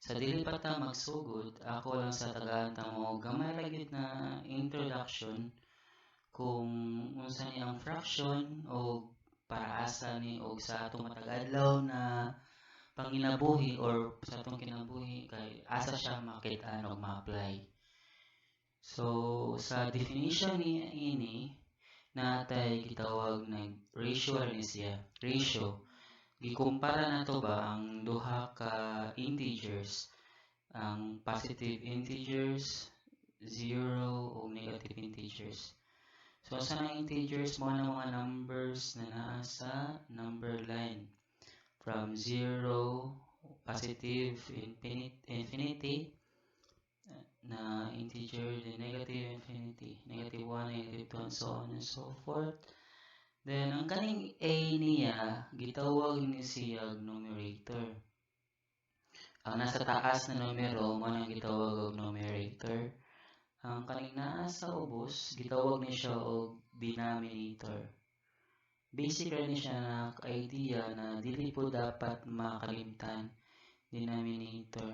Sa dili pa ta magsugod, ako lang sa tagaan ta mo gamay ra gyud na introduction kung unsa ni ang fraction o para asa ni og sa atong matag adlaw na panginabuhi or sa atong kinabuhi kay asa siya makit-an og ma-apply. So sa definition ni ini, natay gitawag na ratio ni siya. Ratio. Gikumpara nato ba ang duha ka integers, ang positive integers, 0 o negative integers. So sa nang integers mo na mga numbers na naa sa number line from 0, positive infinite, infinity na integer, then negative infinity, negative 1, negative 2, and so on and so forth. Then, ang kaning A niya, gitawag ni siya numerator. Ang nasa taas na numero, mo nang gitawag og numerator. Ang kaning naa sa ubos, gitawag ni siya og denominator. Basic ra ni siya na idea na dili po dapat makalimtan, denominator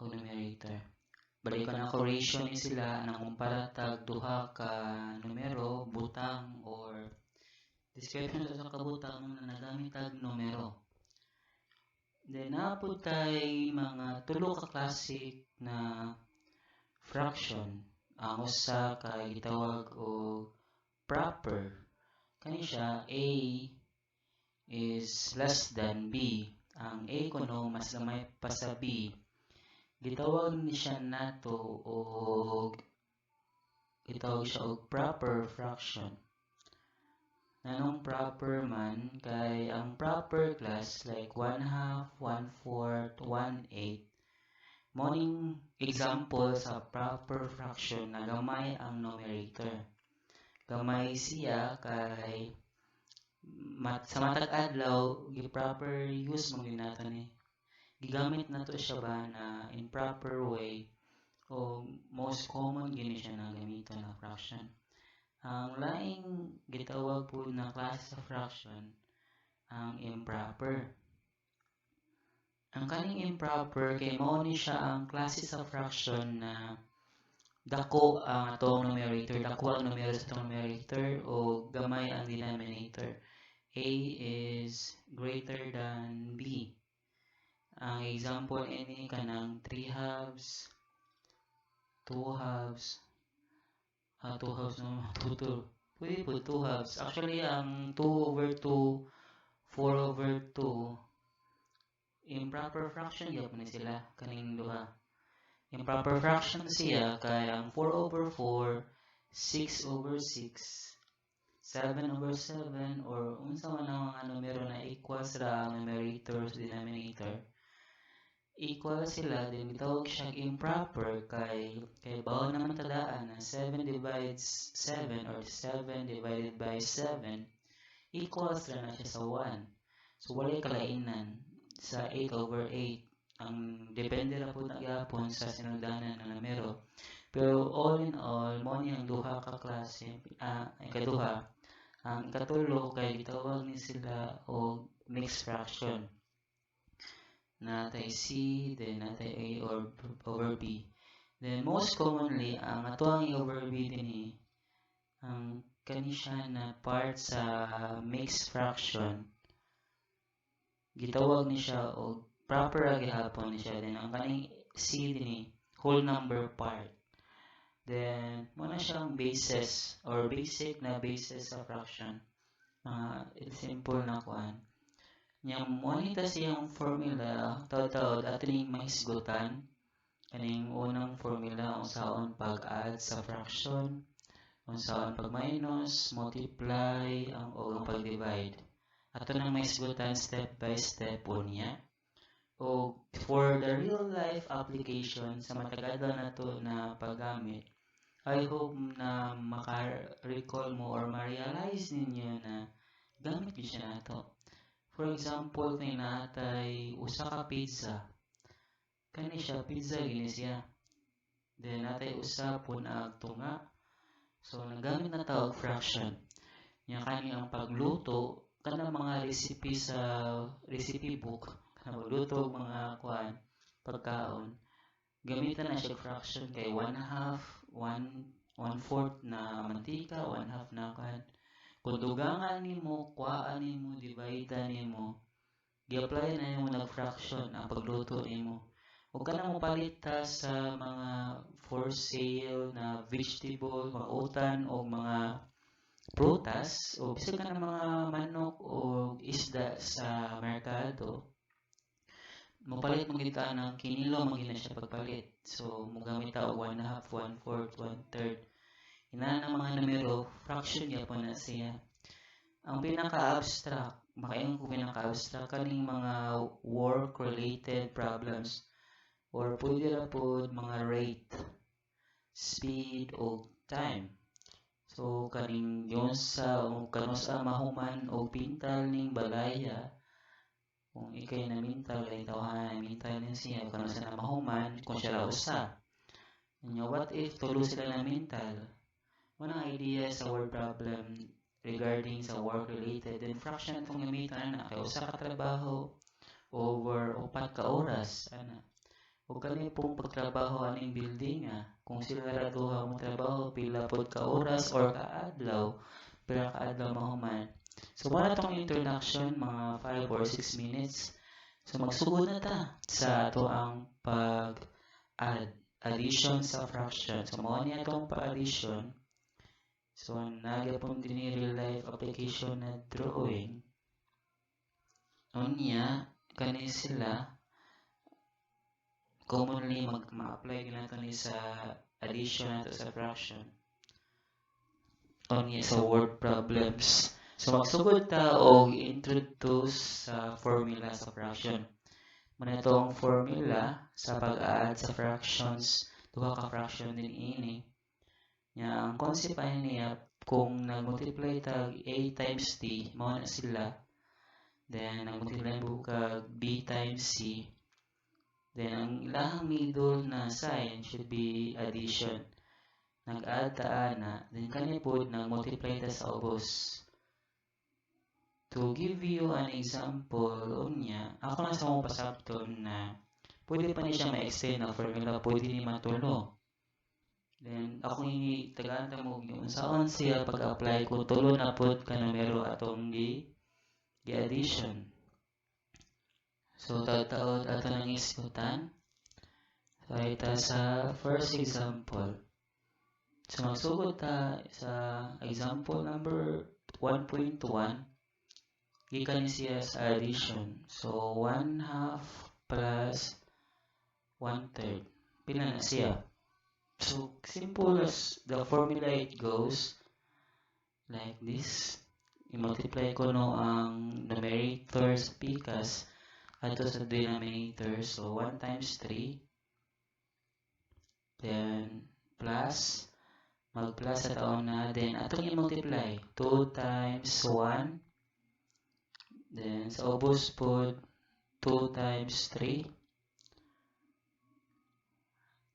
o numerator. Balikan ako, ratio ni sila nang kumpara tag duha ka numero, butang or description sa kabutang na nagamit tag numero. Then naa pud tay mga tulo ka classic na fraction. Ang usa kay gitawag og proper. Kani siya, A is less than B. Ang A kuno mas gamay pa sa B. Gitawag ni siya nato og gitawag siya og proper fraction. Nganong proper man? Kay ang proper class like 1 half, 1 fourth, 1 eighth, mao ning example sa proper fraction na gamay ang numerator. Gamay siya kay sa matag adlaw gi-proper use man gyud nato ni. Gigamit nato siya ba na in proper way o most common gini siya na gamiton na fraction. Ang laing gitawag po na klase sa fraction, ang improper. Ang kaning improper kay mao ni siya ang klase sa fraction na dako ang atong numerator, dako ang numero sa atong numerator o gamay ang denominator. A is greater than B. Ang example ini kanang 3 halves, 2 halves, 2 halves no, 2, 2. Pwede po 2 halves. Actually, ang 2 over 2, 4 over 2, improper fraction gyapon ni sila, kaning duha. Improper fraction siya kay ang 4 over 4, 6 over 6, 7 over 7, or unsa man ang mga numero na equals ra ang numerator sa denominator. Equal sila, then gitawag siya improper kay bawon naman tadaan na 7 divides 7 or 7 divided by 7 equals ra na siya sa 1. So walay kalainan sa 8 over 8. Ang depende ra pud na gyapon sa sinugdanan ng numero. Pero all in all, mao ni ang duha ka klase, ikaduha. Ang ikatulo kay gitawag ni sila og mixed fraction. Natay C, then natay A or over B. Then most commonly, ang atoang A over B dinhi, ang kani siya na part sa mixed fraction, gitawag ni siya og proper ra gihapon ni siya. Then ang kaning C dinhi, whole number part. Then mo na siyang basis or basic na basis sa fraction. Mga simple na kuan. Nya mo ni ta siyang formula, taud-taud ato ning mahisgutan kaning unang formula, unsaon pag-add sa fraction, unsaon pag-minus, multiply, ang o ang pag-divide. Ato nang mahisgutan step by step unya. O for the real life application sa matag adlaw nato na paggamit, I hope na maka-recall mo or ma-realize ninyo na gamit gyud siya nato. For example, kay natay usa ka pizza. Kani siya, pizza gini siya. Then natay usa pun-ag tunga. So nagamit na ta og fraction. Nya kani ang pagluto, kanang mga recipe sa recipe book, Kanang pagluto og mga kuan, pagkaon, gamitan na siya fraction kay one half, one one fourth na mantika, one half na kuan. Kung dugangan nimo, kuhaan nimo, divide nimo, gi-apply na nimo nag-fraction ang pagluto nimo. Ug kanang mopalit ta sa mga for sale na vegetable, mga utan o mga prutas o bisag kanang mga manok o isda sa merkado, mopalit man gyud ta ng kinilo man gyud na siya pagpalit. So mogamit ta og one half, one fourth, one third. Inana mga numero, fraction gyapon na siya. Ang pinaka-abstract, makaingon ko pinaka-abstract kaning mga work-related problems or pwede ra pod mga rate, speed o time. So kaning yung sa kanus-a mahuman og pintal ning balaya, kung ikay namintal kay tawhana namintal ni siya, kanus-a na mahuman kung siya ra usa. Nya what if tulo sila namintal? Mao nang idea sa word problem regarding sa work related, then fraction atong gamitan ana kay usa ka trabaho over upat ka oras ana. Ug kani pong pagtrabaho aning building ah, kung sila ra duha mo trabaho, pila pod ka oras or ka adlaw, pila ka adlaw mahuman. So mao na tong introduction, mga 5 or 6 minutes. So magsugod na ta sa ato ang pag add addition sa fraction. So mao ni atong pa-addition. So nagyapon dinhi real life application na drawing. Unya kani sila commonly mag ma-apply ginato ni sa addition nato sa fraction. Unya sa word problems. So magsugod ta og introduce sa formula sa fraction. Mao na itong formula sa pag-add sa fractions, duha ka fraction din ini. Nya ang concept ani niya, kung nag-multiply tag a times d, mao na sila. Then nag-multiply mo kag b times c. Then ang ilahang middle na sign should be addition. Nag-add ta ana, then kani pod nag-multiply ta sa ubos. To give you an example, unya, ako lang sa akong pasabton na pwede pa ni siya ma-extend na formula, pwede ni matulo. Then, ako tagaan ta mo unsaon siya pag-apply kung tulo na pod ka numero atong gi gi-addition. So, taod-taod ato nang isgutan. So, ita sa first example. So, magsugod ta sa example number 1.1. Gikan ni siya sa addition. So, 1 half plus 1 third. Pila na siya? So, simple as the formula, it goes like this. I-multiply ko no ang numerator sa pikas ato sa denominator. So, 1 times 3. Then, plus. Mag-plus sa taon na. Then, atong i-multiply. 2 times 1. Then, sa ubos pod, 2 times 3.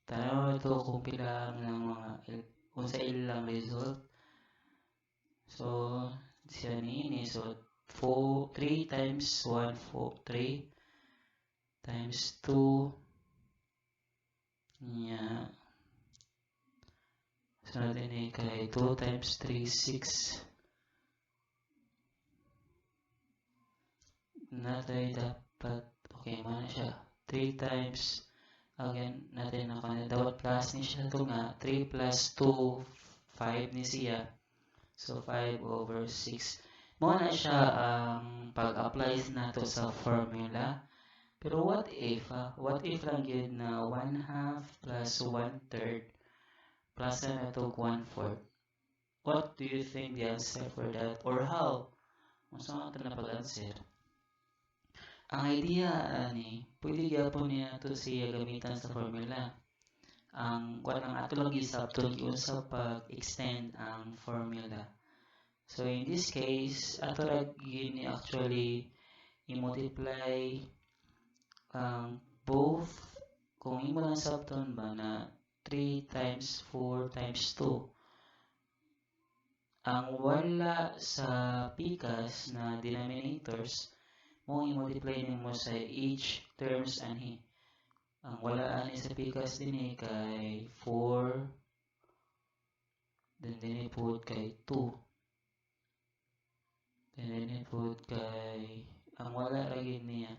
Tanaw ito kung pila ang mga unsa ilang result. So, siya niini. So, 4, 3 times 1, 4, 3 times 2. Nya. Sunod ini kay 2 times 3, 6. Natay dapat, okay, man siya. 3 times, again, natin na kanina, dapat plus ni siya ito nga, 3 plus 2, 5 ni siya. So, 5 over 6. Mao na siya ang pag-apply nato sa formula. Pero what if lang gyud na 1 half plus 1 third plus na nato 1 fourth? What do you think the answer for that? Or how? Unsa nga ito na pag-answer? Ang idea ani, pwede gyapon niya nato siya gamitan sa formula. Ang kuan ang ato lang gisabton unsa pag-extend ang formula. So in this case, ato ra gyud ni actually i-multiply ang both. Kung imo lang sabton ba na 3 times 4 times 2. Ang wala sa pikas na denominators, Mo i-multiply nimo sa each terms ani. Ang wala ani sa pikas dinhi kay 4, then dinhi pud kay 2. Then dinhi pud kay ang wala ra gyud niya.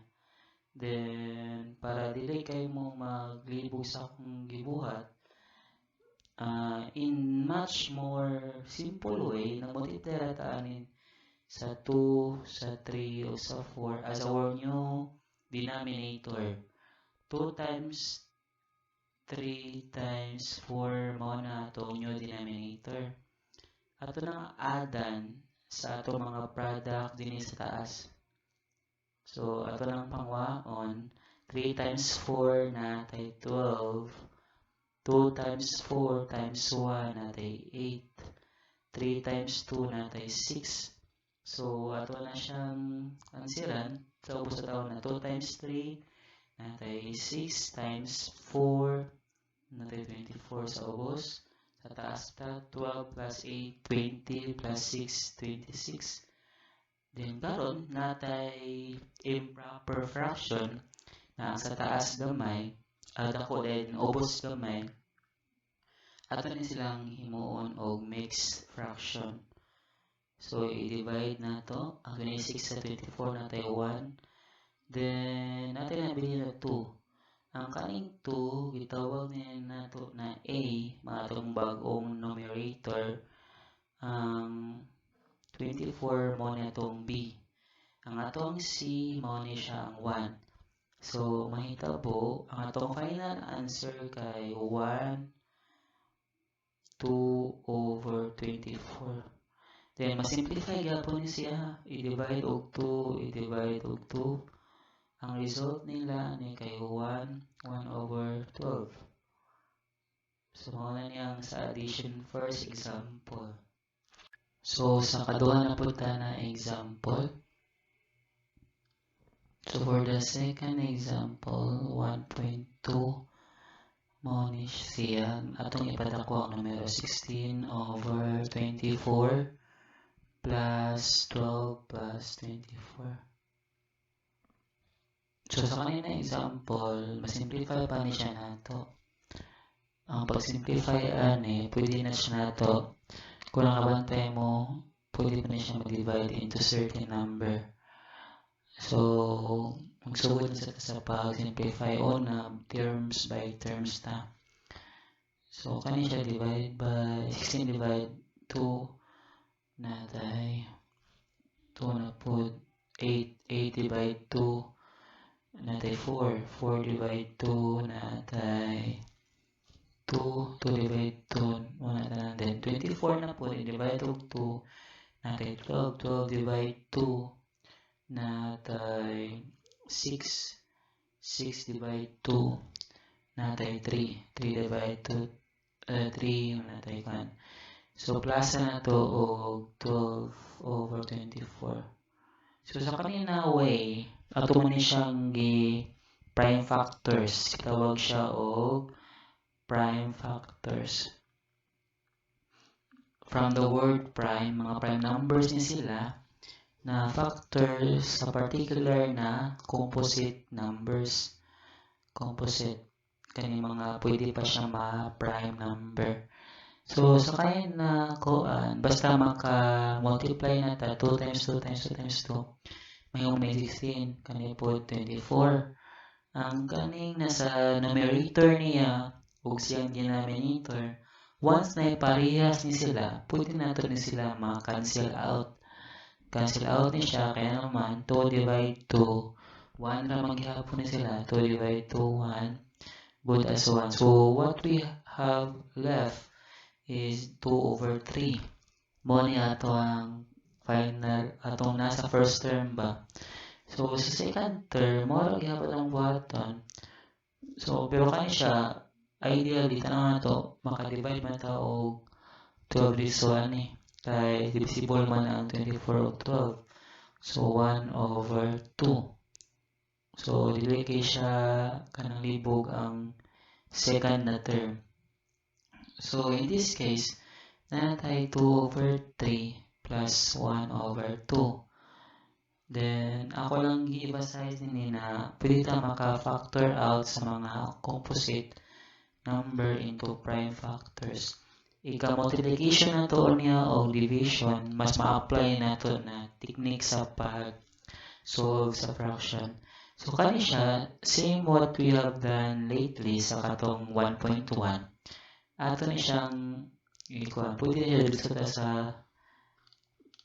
Then para dili kay mo maglibog sa akong gibuhat, in much more simple way, nag-multiply ra ta ani sa 2, sa 3, o sa 4 as our new denominator. 2 times 3 times 4 mao na atong new denominator. Ato nang add-an sa atong mga product dinhi sa taas. So, ato lang pangwaon, 3 times 4 natay 12, 2 times 4 times 1 natay 8, 3 times 2 natay 6. So, ato na siyang ansiran sa ubos sa taon na 2 times 3 natay 6 times 4 natay 24 sa ubos. Sa taas ta 12 plus 8, 20 plus 6, 26. Then karon natay improper fraction na ang sa taas gamay at dako, then ubos gamay. Ato ni silang himuon og mixed fraction. So i-divide nato ang 26 sa 24, natay 1. Then natay nabilin na 2. Ang kaning 2 gitawag ni nato na A, mga atong bag-ong numerator. Ang 24 mao ni atong B. Ang atong C mao ni siya ang 1. So mahitabo ang atong final answer kay 1 2 over 24. Then ma-simplify gyapon ni siya, i-divide og 2, i-divide og 2. Ang result nila ni kay 1, 1 over 12. So mao na niyang sa addition first example. So sa kaduha na pud ta na example. So for the second example, 1.2 mao ni siya. Atong ipadako ang numero 16 over 24 plus 12 plus 24. So sa kanina example, ma-simplify pa ni siya nato. Ang pag-simplify ani, pwede na siya nato. Kung nakabantay mo, pwede pa ni siya mag-divide into certain number. So, magsugod na sa pag-simplify una, terms by terms ta. So, kani siya divide by 16 divide 2 natay 2 na pud, 8, 8 divide 2 natay 4, 4 divide 2 natay 2, 2 divide 2 wala na. Then 24 na pud, i-divide og 2 natay 12, 12 divide 2 natay 6, 6 divide 2 natay 3, 3 divide 2, 3 natay kan. So plus na to og 12 over 24. So sa kanina way, ato man ni siyang gi prime factors, tawag siya og prime factors. From the word prime, mga prime numbers ni sila na factors sa particular na composite numbers. Composite kani mga pwede pa siya ma-prime number. So sa kaya na kuan, basta maka-multiply na ta 2 times 2 times 2 times 2, may 16, kani po 24. Ang kaning nasa numerator niya ug siyang denominator, once na iparehas ni sila, pwede nato ni sila ma-cancel out. Cancel out ni siya, kaya naman 2 divide 2, 1 ra maghihapon ni sila, 2 divide 2, 1, good as 1. So what we have left is 2 over 3. Mo ni ato ang final, atong nasa first term ba. So sa second term, mo ra gihapon ang buhaton. So pero kani siya, ideally tanaw nato, maka-divide man ta og 12 this one eh. Kay divisible man ang 24 og 12. So 1 over 2. So dili kay siya kanang libog ang second na term. So in this case, naa tay 2 over 3 plus 1 over 2. Then, ako lang gi-emphasize nini na pwede ta maka-factor out sa mga composite number into prime factors. Ika-multiplication nato niya o division, mas ma-apply nato na technique sa pag-solve sa fraction. So, kani siya, same what we have done lately sa katong 1.1. Ato ni siyang ikuan, pwede siya dito sa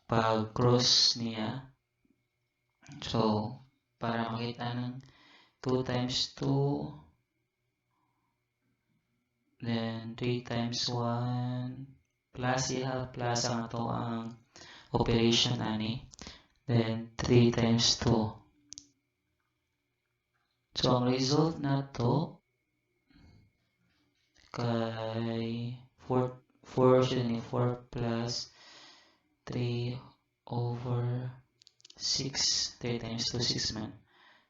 pag-cross niya. So, para makita ng 2 times 2, then 3 times 1, plus iha, plus ang ato ang operation ani, then 3 times 2. So, ang result nato kay 4, 4 siya ni 4 plus 3 over 6, 3 times 2, 6 man.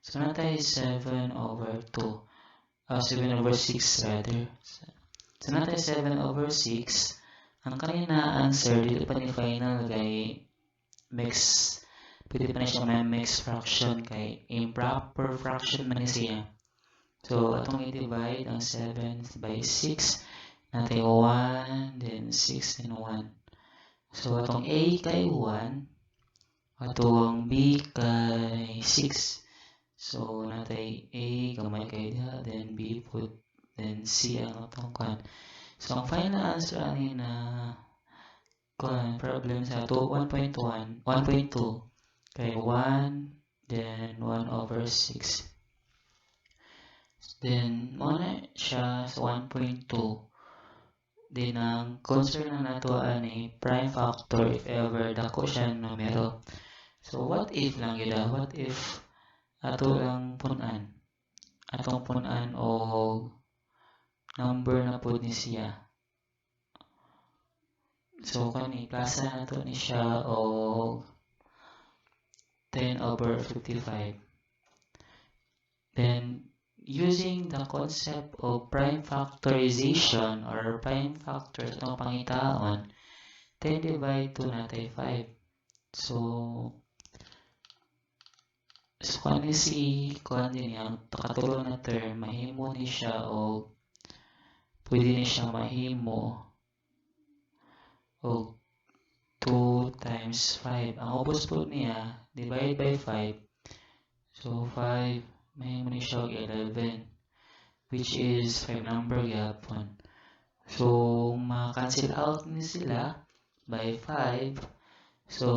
So, naa tay 7 over 2. 7 over 6 rather. So, naa tay 7 over 6. Ang kanina answer, dili pa ni final kay mix, pwede pa na siya may mix fraction kay improper fraction man ni siya. So, atong i-divide ang 7 by 6, naa tay 1, then 6, and 1. So, atong A kay 1, atong B kay 6. So, naa tay A, gamay kay diha, then B put, then C ang atong kuan. So, ang final answer ani na kuan problem sa 2, 1.1, 1.2 kay 1, then 1 over 6. Then, mao na siya sa 1.2. Then, ang concern na nato ani prime factor if ever dako siya numero. So, what if lang gyud, what if ato lang punan? Atong punan og number na pud ni siya. So, kani plasa nato ni siya og 10 over 55. Then, using the concept of prime factorization or prime factors atong pangitaon, 10 divide 2, naa tay 5. So kani si kuan din ang katulo na term, mahimo ni siya og pwede ni siya mahimo og 2 times 5. Ang ubos po niya, divide by 5. So, 5, mahimo ni siya og 11, which is prime number gyapon. So, ma-cancel out ni sila by 5. So,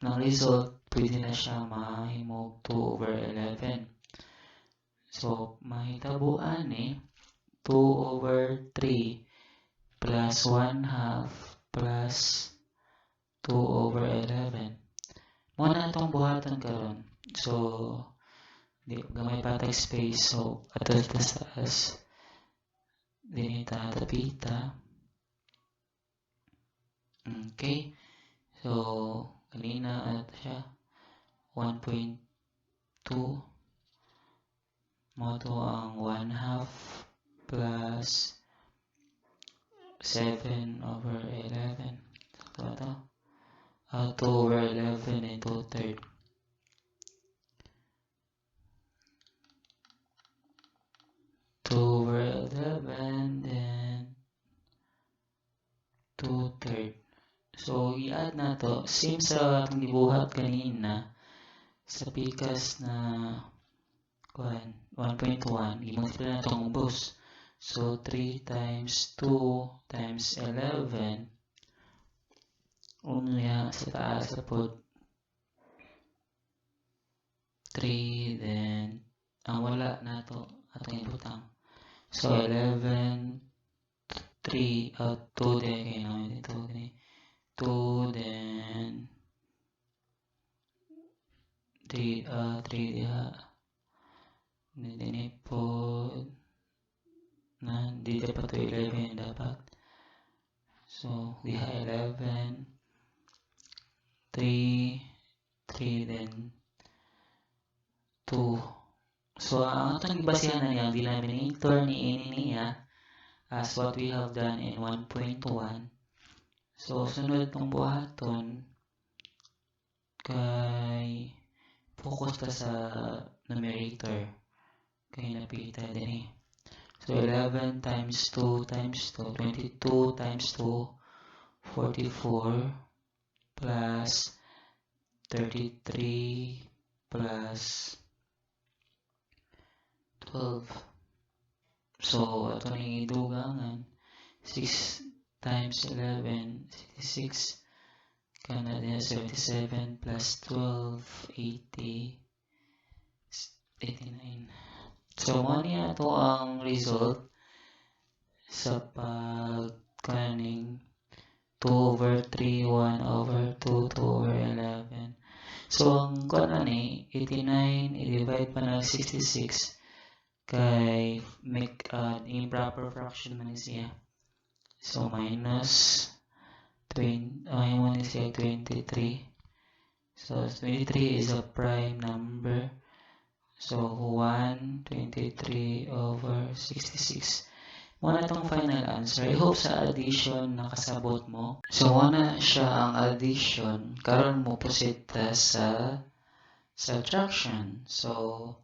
ang result, pwede na siya mahimo 2 over 11. So, mahitabo ani 2 over 3 plus 1 half plus 2 over 11. Mao na atong buhaton karon. So, di gamay pa tag space. So, ato ta sa taas. Dini ta tapita. Okay. So, kanina ano to siya? 1.2, mao to ang 1 half plus 7 over 11. So, ito. 2 over 11 and 2 third. 2 over 11, then 2 third. So, i-add na to. Same sa atong gibuhat kanina sa pikas na kuan 1.1, i-multiply na itong ubos. So, 3 times 2 times 11. Unya sa taas sa pod 3, then ang wala na to atong ibutang. So, 11, 3, 2 din kay no, 2 din. 2 then 3, 3 diha. Dinhi po na di dapat to 11 dapat. So, diha 11, 3, 3, then 2. So, ang atong gibasihan na niya, ang denominator ni ini niya as what we have done in 1.1. So, sunod tong buhaton kay Focus ta sa numerator. Kay napita din eh. So, 11 times 2 times 2, 22 times 2, 44 plus 33 plus 12. So, ato ning idugangan. 6 times 11, 66. Kana din 77 plus 12, 80, 89. So, mao ni ato ang result sa pagkaning 2 over 3, 1 over 2, 2 over 11. So, ang kuan ani, 89, i-divide pa na 66, kay make an improper fraction man siya. So, minus 20, ay, mo ni siya 23. So, 23 is a prime number. So, 1, 23 over 66. Mao na tong final answer. I hope sa addition nakasabot mo. So, mao na siya ang addition. Karon mo proceed ta sa subtraction. So,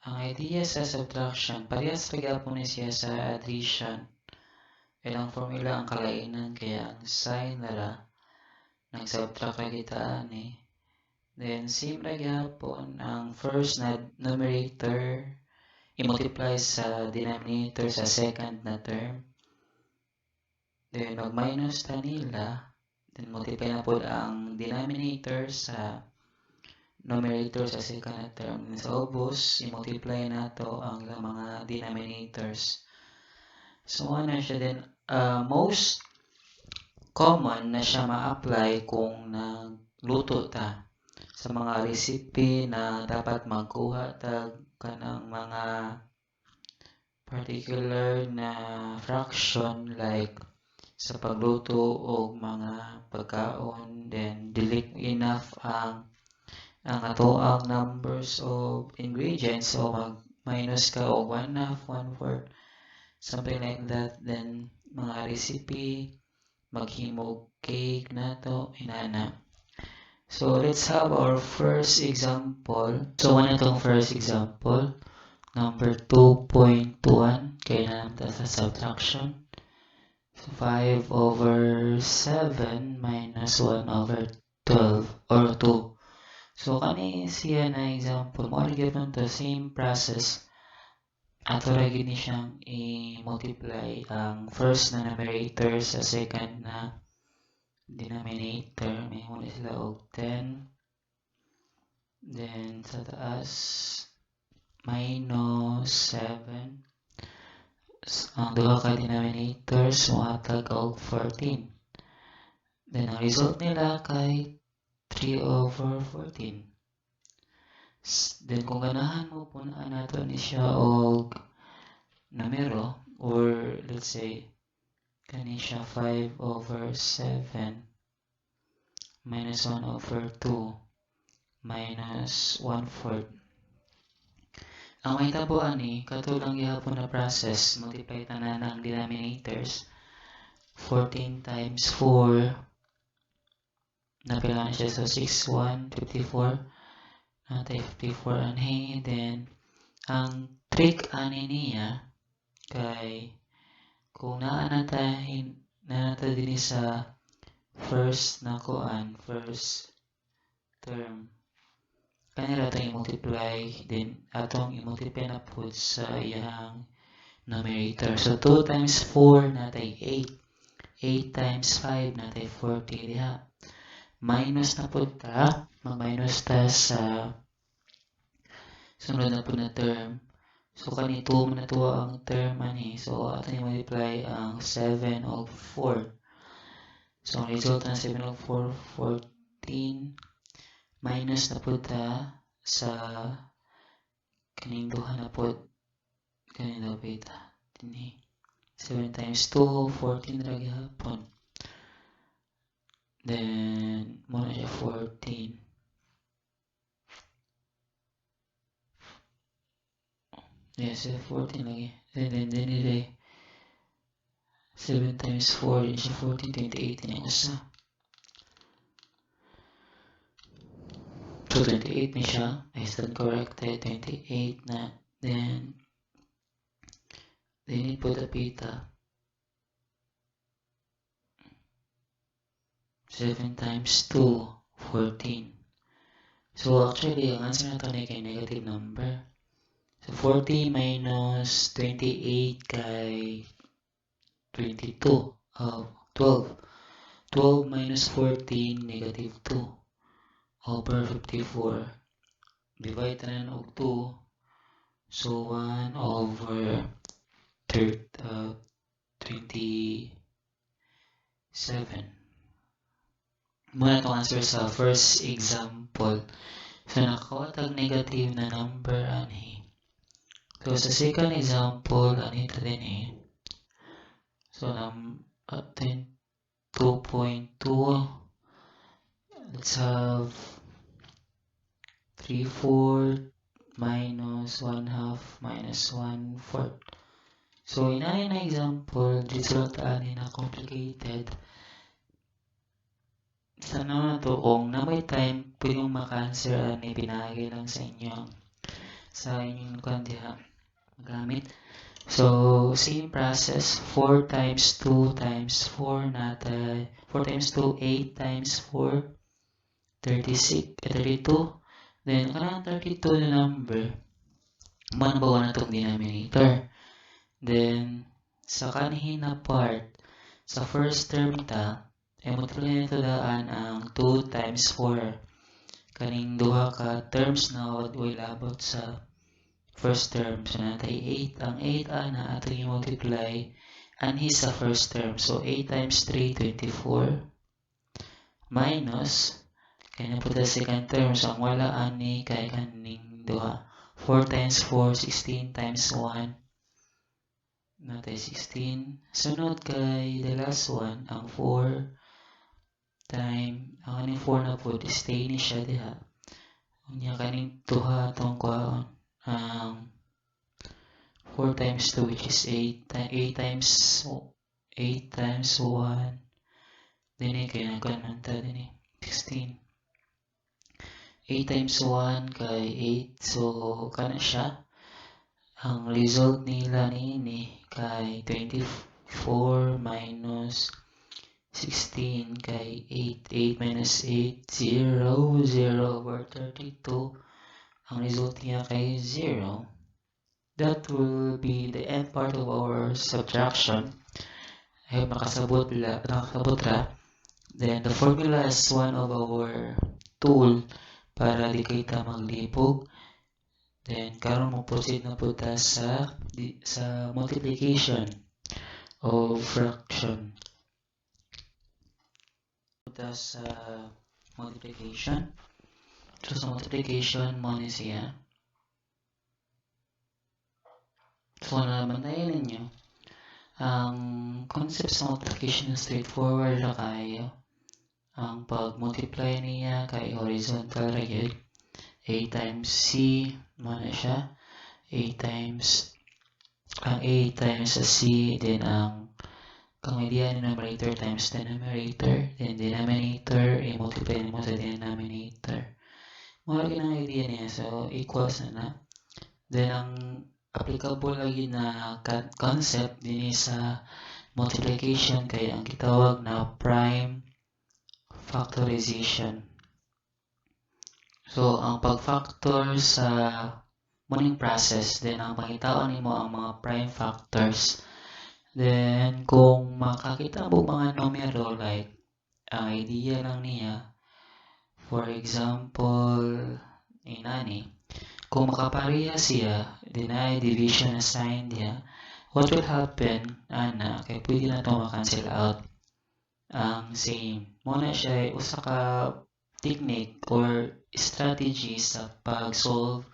ang idea sa subtraction, parehas ra gyapon ni siya sa addition. Ilang formula ang kalainan kaya ang sign ra, nag-subtract ra kita ani. Then, same ra gyapon ang first na numerator i-multiply sa denominator sa second na term. Then, mag-minus ta nila. Then, multiply na pod ang denominator sa numerator sa second na term. Then, sa ubos, i-multiply nato ang ilang mga denominators. So, ano siya din, most common na siya ma-apply kung nagluto ta sa mga recipe na dapat magkuha tag kanang mga particular na fraction, like sa pagluto og mga pagkaon, then dili enough ang atoang numbers of ingredients, so mag minus ka og 1 half, 1 fourth, something like that. Then mga recipe, maghimog cake nato, inana. So let's have our first example. So ano itong first example? Number 2.1, kaya na sa subtraction. So 5 over 7 minus 1 over 12 or 2. So kani siya na example, mao ra gyud to, same process. Ato ra gyud ni siyang i-multiply ang first na numerator sa second na denominator. May ni sila og 10. Then sa taas minus 7. Ang duha ka denominators mohatag og 14. Then ang result nila kay 3 over 14. Then kung ganahan mo, punaan nato ni siya og numero, or let's say kani siya 5 over 7 minus 1 over 2 minus 1 fourth. Ang mahitabo ani, kato lang gihapon na process, multiply tanan ang denominators. 14 times 4, napila na siya, so 6, 1, 54. Natay 54 anhi. Then, ang trick ani niya, kay kung naa na ta naa ta dinhi sa first na kuan, first term, kanira atong i-multiply, then atong i-multiply na pud sa iyang numerator. So 2 times 4, natay 8. 8 times 5, natay 40 diha. Minus na pud ta, mag-minus ta sa sunod na pud na term. So kani 2 man na to ang term ani. So atong i-multiply ang 7 og 4. So ang result ng 7 og 4, 14, minus na pud ta sa kaning duha na pud, kaning dapita dinhi. 7 times 2, 14 ra gihapon. Then mao na siya 14. Yes, 14 lagi. Then dinhi 7 times 4 din siya 14, 28 din ang usa. So 28 ni siya. I stand corrected. 28 na. Then, dinhi po dapita. 7 times 2, 14. So actually, ang answer nato ni kay negative number. So 40 minus 28 kay 22, 12. 12 minus 14, negative 2 over 54. Divide tanan og 2. So 1 over 27. Mao na atong answer sa first example. So nakakuha tag negative na number anhi. So sa second example, anhi ta dinhi. So 2.2, let's have 3/4 minus 1/2 minus 1/4. So inani na example, dito lang ta ani na complicated. Sana na to kung na may time, pwede mong maka-answer ani, pinaagi lang sa inyong kuan diha magamit. So same process, 4 times 2 times 4 nata, 4 times 2, 8 times 4, 36, 32. Then kanang 32 na number, mao na ba na itong denominator. Then sa kanhi na part, sa first term ta, ay multiply nito daan ang 2 times 4. Kaning duha ka terms na way labot sa first term. So natay 8. Ang 8 ana atong i-multiply anhi sa first term. So 8 times 3, 24. Minus, kay na po the second term. So ang wala ani kay kaning duha. 4 times 4, 16 times 1. Natay 16. Sunod kay the last one, ang 4 time, ang kaning 4 na po, stay ni siya diha. Unya kaning duha atong kuhaon, ang 4 times 2, which is 8, 8 times 8 times 1, dinhi kay nagkanon ta dinhi 16. 8 times 1 kay 8, so kana siya. Ang result nila niini kay 24 minus 16 kay 8. 8 minus 8, 0, 0 over 32. Ang result niya kay 0. That will be the end part of our subtraction. Ay makasabot la, nakasabot ra. Then the formula is one of our tool para di kita maglibog. Then karon mo proceed na pud ta sa multiplication of fraction. Ta sa multiplication. So sa multiplication mo ni siya. So nabantayan ninyo ang concept sa multiplication, straightforward ra kaayo. Ang pag-multiply niya kay horizontal ra gyud. A times C mo na siya. A times ang A times sa C, then ang kang idea ni numerator times denominator, then denominator i-multiply nimo sa denominator. Mao lagi nang idea niya, so equals na na. Then ang applicable lagi na concept dinhi sa multiplication kay ang gitawag na prime factorization. So ang pag-factor sa muning process, then ang pangitaon nimo ang mga prime factors. Then kung makakita mo mga numero, like ang idea lang niya, for example, inani, kung makapareha siya, then ay division na sign diha, what will happen ana kay pwede na ito ma-cancel out ang same. Mao na siya usa ka technique or strategy sa pag-solve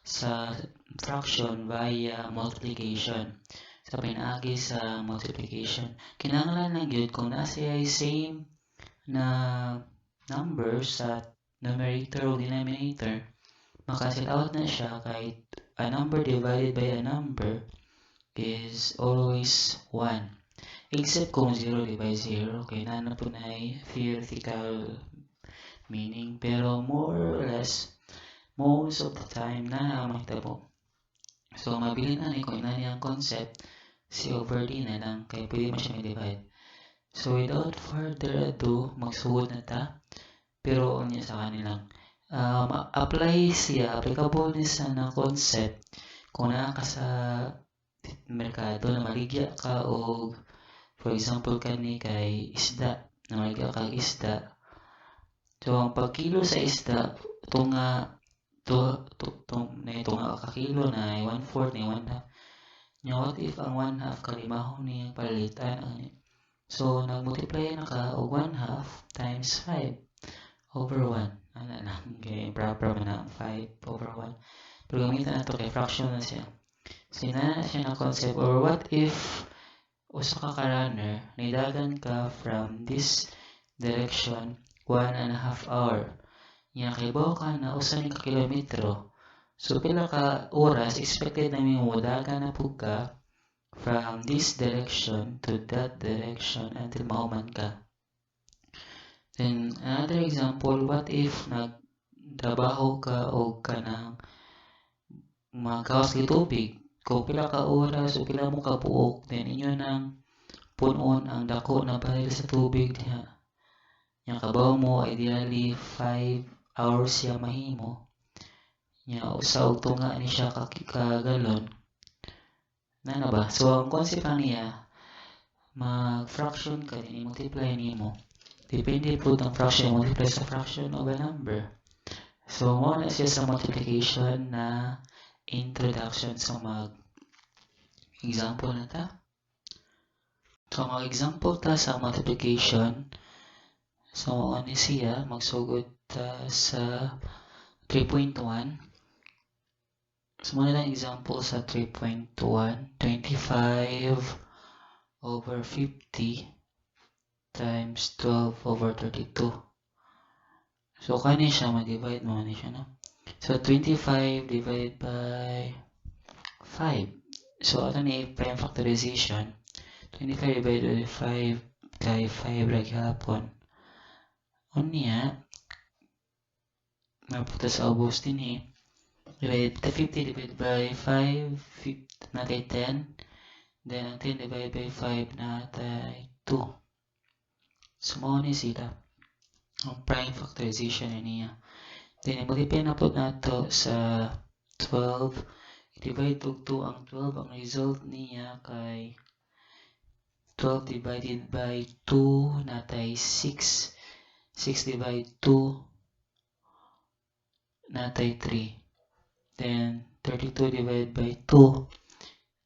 sa fraction via multiplication. Sa pinaagi sa multiplication. Kinahanglan lang gyud kung naa siya same na number sa numerator o denominator, makancel out na siya kahit a number divided by a number is always 1. Except kung 0 divide 0, kay naa na pud nay theoretical meaning, pero more or less, most of the time na ang mahitabo. So mabilin ani kung inani ang concept, C over D na lang kay pwede man siya ma-divide. So without further ado, magsugod na ta. Pero unya sa kanilang apply siya, applicable ni sa na concept kung naa ka sa merkado na maligya ka og, for example, kani kay isda, na maligya kag isda. So ang pagkilo sa isda tunga to to, to, na tunga ka kilo na 1/4 ni 1/2. Nya what if ang 1/2 kalimahon niyang palitan ani? So nag-multiply na ka og 1/2 times 5 over 1. Ana lang kay proper man ang 5 over 1. Pero gamitan nato kay fraction na siya. So ina siya na concept. Or what if usa ka ka-runner, nidagan ka from this direction 1.5 hour. Nya kahibaw ka na usa ni ka kilometro. So pila ka oras expected na modagan na pud ka from this direction to that direction until mahuman ka? Then another example, what if nagtrabaho ka og kanang magawas og tubig? Kung pila ka oras o pila mo ka buok, then inyo nang punon ang dako na baril sa tubig diha. Nya kabaw mo ideally 5 hours siya mahimo. Nya usa og tunga ni siya ka galon. Nana ba? So ang concept lang niya, mag-fraction ka din, i-multiply nimo. Depende pud ang fraction, multiply sa fraction of a number. So mao na siya sa multiplication na introduction. So mag example na ta. So mag-example ta sa multiplication. So ano siya, magsugod ta sa 3.1. So mao na lang example sa 3.1, 25 over 50 times 12 over 32. So kani siya ma-divide mo ni siya, no? So 25 divided by 5. So ato ni prime factorization. 25 divided by 5 kay 5 ra gihapon. Unya napunta sa ubos dinhi. Divide 50 divided by 5, 50, natay 10. Then ang 10 divided by 5, natay 2. So mao ni sila ang prime factorization niya. Then i-multiply na pud nato sa 12. I-divide og 2 ang 12. Ang result niya kay 12 divided by 2, natay 6. 6 divide 2, natay 3. Then 32 divided by 2,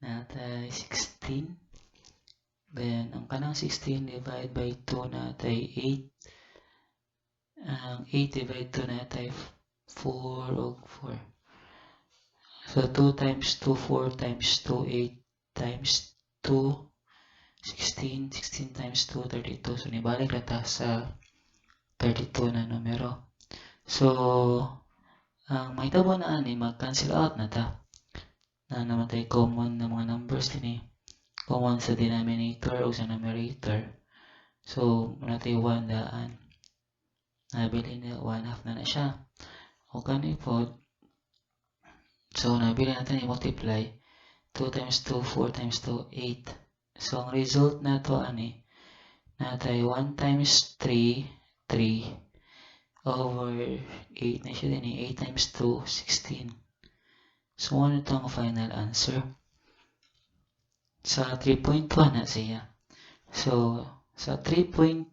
natay 16. Then ang kanang 16 divide by 2, natay 8. Ang 8 divide 2, natay 4 og 4. So 2 times 2, 4 times 2, 8 times 2, 16, 16 times 2, 32. So nibalik ra ta sa 32 na numero. So ang mahitabo na ani, mag-cancel out na ta. Na naman tay common na mga numbers dinhi. Common sa denominator o sa numerator. So natay 1 daan. Nabili na 1 half na na siya. O kani pod. So nabili natin, i-multiply 2 times 2, 4 times 2, 8. So ang result nato ani, natay 1 times 3, 3 over 8 na siya din eh. 8 times 2, 16. So ano ito ang final answer? Sa 3.1 na siya. So sa 3.2,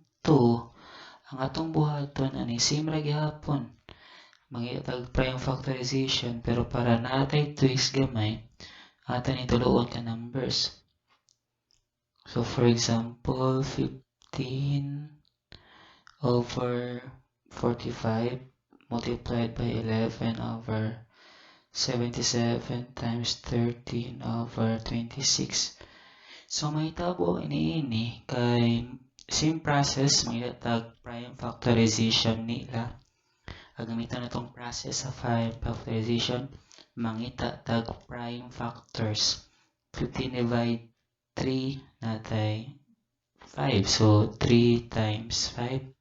ang atong buhaton ani, same ra gihapon. Mangita prime factorization, pero para natay twist gamay, ato ni tuluon ka numbers. So for example, 15 over 45 multiplied by 11 over 77 times 13 over 26. So mahitabo ini kay same process, mangita tag prime factorization nila. Gagamitan natong process sa prime factorization, mangita tag prime factors. 15 divide 3, natay 5. So 3 times 5.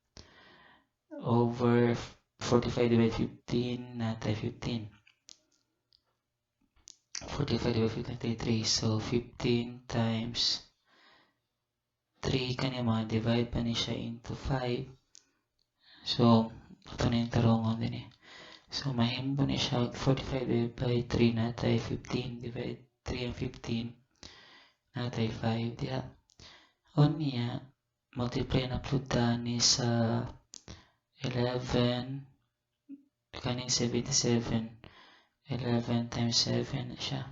Over 45 divided 15, natay 15. 45 divided 15, natay 3. So 15 times 3 kani mga divide pa ni siya into 5. So ito na yung tarungon din eh. So mahimo ni siya 45 divided by 3, natay 15, divide 3 and 15, natay 5 diha. Unya multiply na pud ta ni sa 11 kaning 77, 11 times 7 na siya,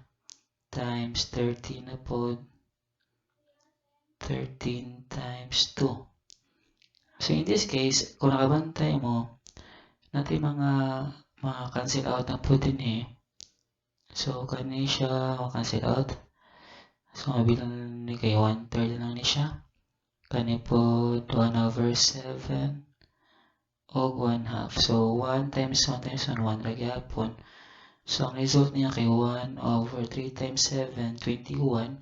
times 13 na pod, 13 times 2. So in this case, kung nakabantay mo, natin mga cancel out na po din eh. So kani siya cancel out. So mabilang ni kay 1/3 lang ni siya. Kani po 1 over 7 og 1/2. So 1 times 1 times 1, 1 ra gyapon. So ang result niya kay 1 over 3 times 7, 21.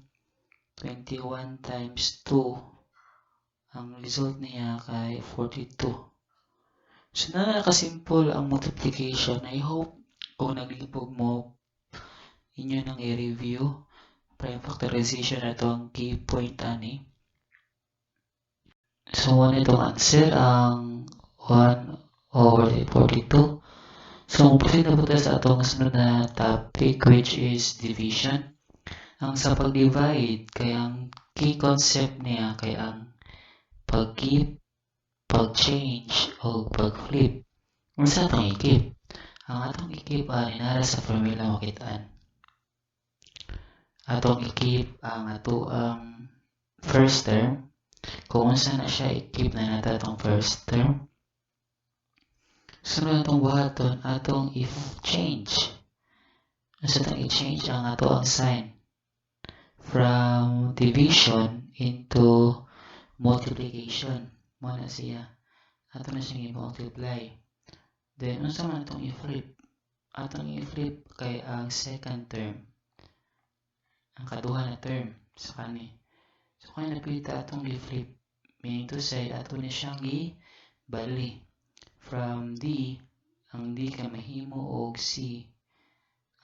21 times 2, ang result niya kay 42. So na nakasimple ang multiplication. I hope kung naglibog mo, inyo nang i-review. Prime factorization na ito ang key point ani. So, 1 itong answer, ang 1 over 42. So, proceed na po tayo sa atong sunod na topic, which is division. Ang sa pag-divide, kay ang key concept niya kay ang pag-keep, pag-change, o pag-flip. Unsa atong i-keep? Ang atong i-keep ay nara sa formula makitaan. Atong i-keep ang atoang first term. Kung unsa na siya, i-keep na nato atong first term. Sunod atong buhaton, atong i-change. Unsa atong i-change? Ang atoang sign from division into multiplication. Mo na siya. Ato na siyang i-multiply. Then, unsa man atong i-flip? Atong i-flip kay ang second term. Ang kaduha na term sa kani. So, kaya napita atong i-flip. Meaning to say, ato ni siyang i-bali. From D, ang D kay mahimo og C.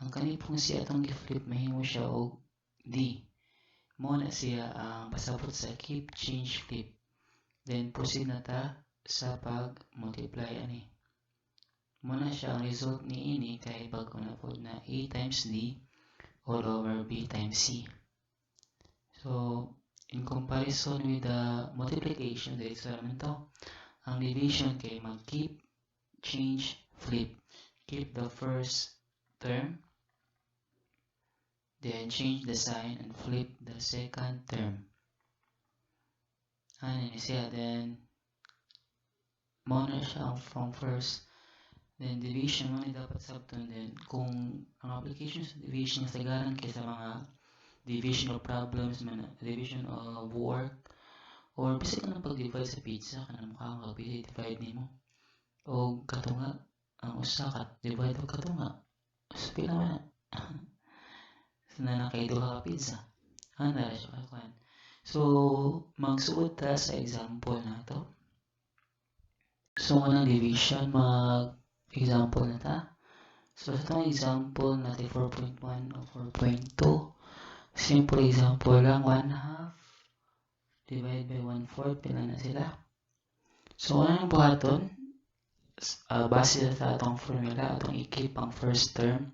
Ang kani pong C atong i-flip, mahimo siya og D. Mo na siya ang pasabot sa keep, change, flip. Then proceed na ta sa pag-multiply ani. Mo na siya ang result ni ini kay bag-o na pod na A times D all over B times C. So, in comparison with the multiplication, diretso naman to. Ang division kay mag-keep, change, flip. Keep the first term, then change the sign and flip the second term. Ano ni siya? Then, mo na siya ang from first. Then, division mo ni dapat sabton din. Kung ang application sa division kasagaran kay sa mga division of problems, man, division of work, or bisag ka pag-divide sa pizza, kanang mukha ka divide nimo. O katunga, ang usa ka divide og katunga. So, pila man na? So, na kay duha ka pizza. Ana ra siya kuan. So, magsuod ta sa example na to. So, unang division, mag-example na ta. So, sa itong example natin 4.1 o 4.2, simple example lang, 1/2 divide by 1/4, pila na sila? So, unang buhaton, base sa atong formula, atong i-keep ang first term,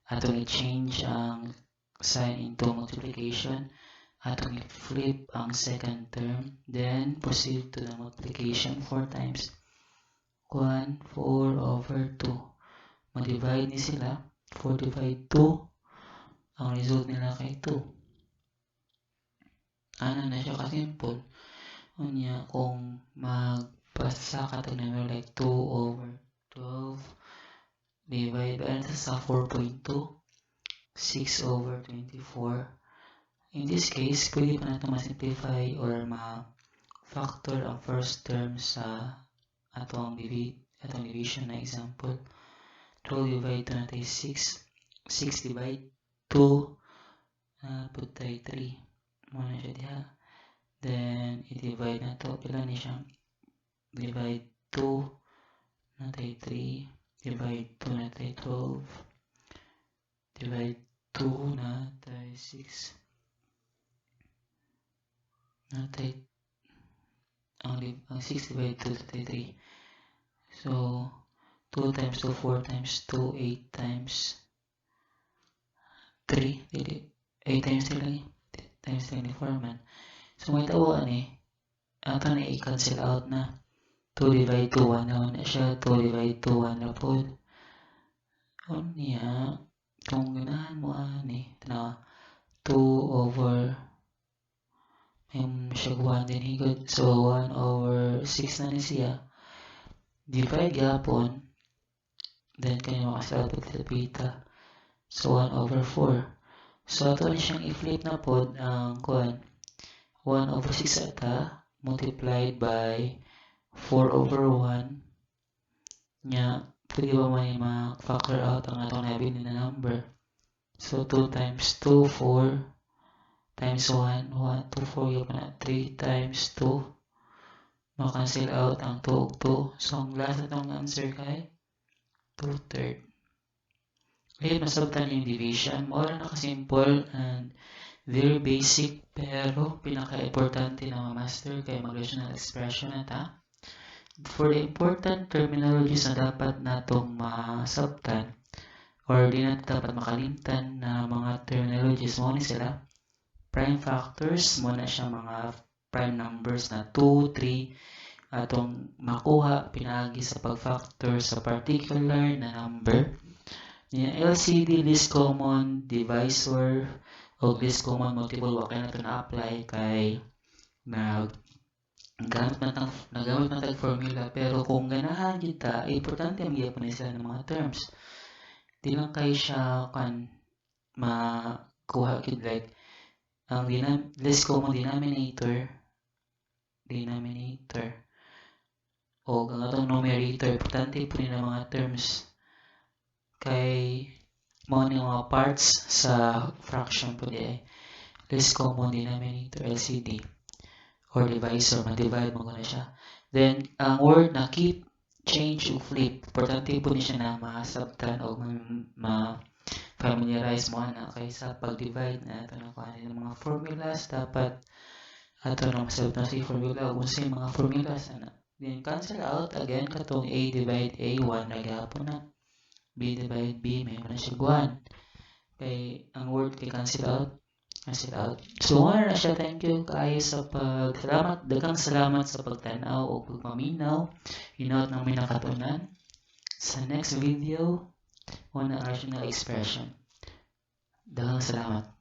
atong i-change ang sign into multiplication, atong i-flip ang second term, then proceed to the multiplication, 4 times 1, 4 over 2. Ma-divide ni sila, 4 divide 2, ang result nila kay 2. Ana na siya ka-simple. Unya, kung magpasa ka tag number like 2 over 12 divide by ano sa 4.2, 6 over 24. In this case, pwede pa natin ma-simplify or ma-factor ang first term sa atong division na example. 12 divide 2 natin 6. 6 divide 2 na pud tay 3. Mo na siya diha. Then, i-divide na to. Pila ni siya? Divide 2. Naa tay 3 divide 2, naa tay 12 divide 2, naa tay 6, naa tay ang 6 divide 2, naa tay 3. So 2 times 2, 4 times 2, 8 times 3, dili, 8 times 3 lagi, times 24 man. So may tawo ani, ato na i-cancel out na. 2 divide 2, 1 na na siya. 2 divide 2, 1 na pod. Unya, kung ganahan mo ani, tanawa, 2 over may siya 1 din higod. So 1 over 6 na ni siya. Divide gyapon, then kani maka-cancel out pita. So 1 over 4. So ato ni siyang i-flip na pod ang kuan. 1 over 6 ata multiplied by 4 over 1 nya, pwede ba may ma-factor out ang atong nabilin na number? So 2 times 2, 4 times 1, 1, 2, 4 gyud na. 3 times 2, ma-cancel out ang 2 ug 2. So ang last atong answer kay 2 third. Ayun, masabtan yung division. Mao ra na ka-simple and very basic, pero pinaka-importante na ma-master kay mag-rational expression na ta. For the important terminologies na dapat natong masabtan or di nato dapat makalimtan na mga terminologies, mao ni sila. Prime factors, mao na siya mga prime numbers na 2, 3, atong makuha pinaagi sa pag-factor sa particular na number. Niya LCD, least common divisor o least common multiple, wa kay nato na-apply kay nag gamit na tang nagamit na tag formula, pero kung ganahan kita, importante man gyapon ni sila ng mga terms. Di lang kay siya kan makuha gid, like ang least common denominator o ang atong numerator, importante po ni mga terms kay mao ni mga parts sa fraction po di ay least common denominator, LCD, or divisor, ma-divide mo na siya. Then ang word na keep, change ug flip, importante po ni siya na masabtan o ma familiarize mo ana kay sa pag-divide na ato na kuha ng mga formulas, dapat ato na masabtan si formula ug unsay mga formulas ana. Then cancel out again katong a divide a, 1 na gihapon na. B divide b, may na siya 1 kay ang word kay cancel out, cancel out. So mao na siya. Thank you kaayo sa pag salamat, daghang salamat sa pagtan-aw o pagpaminaw. Hinaot nang may nakatunan. Sa next video, on rational expression. Daghang salamat.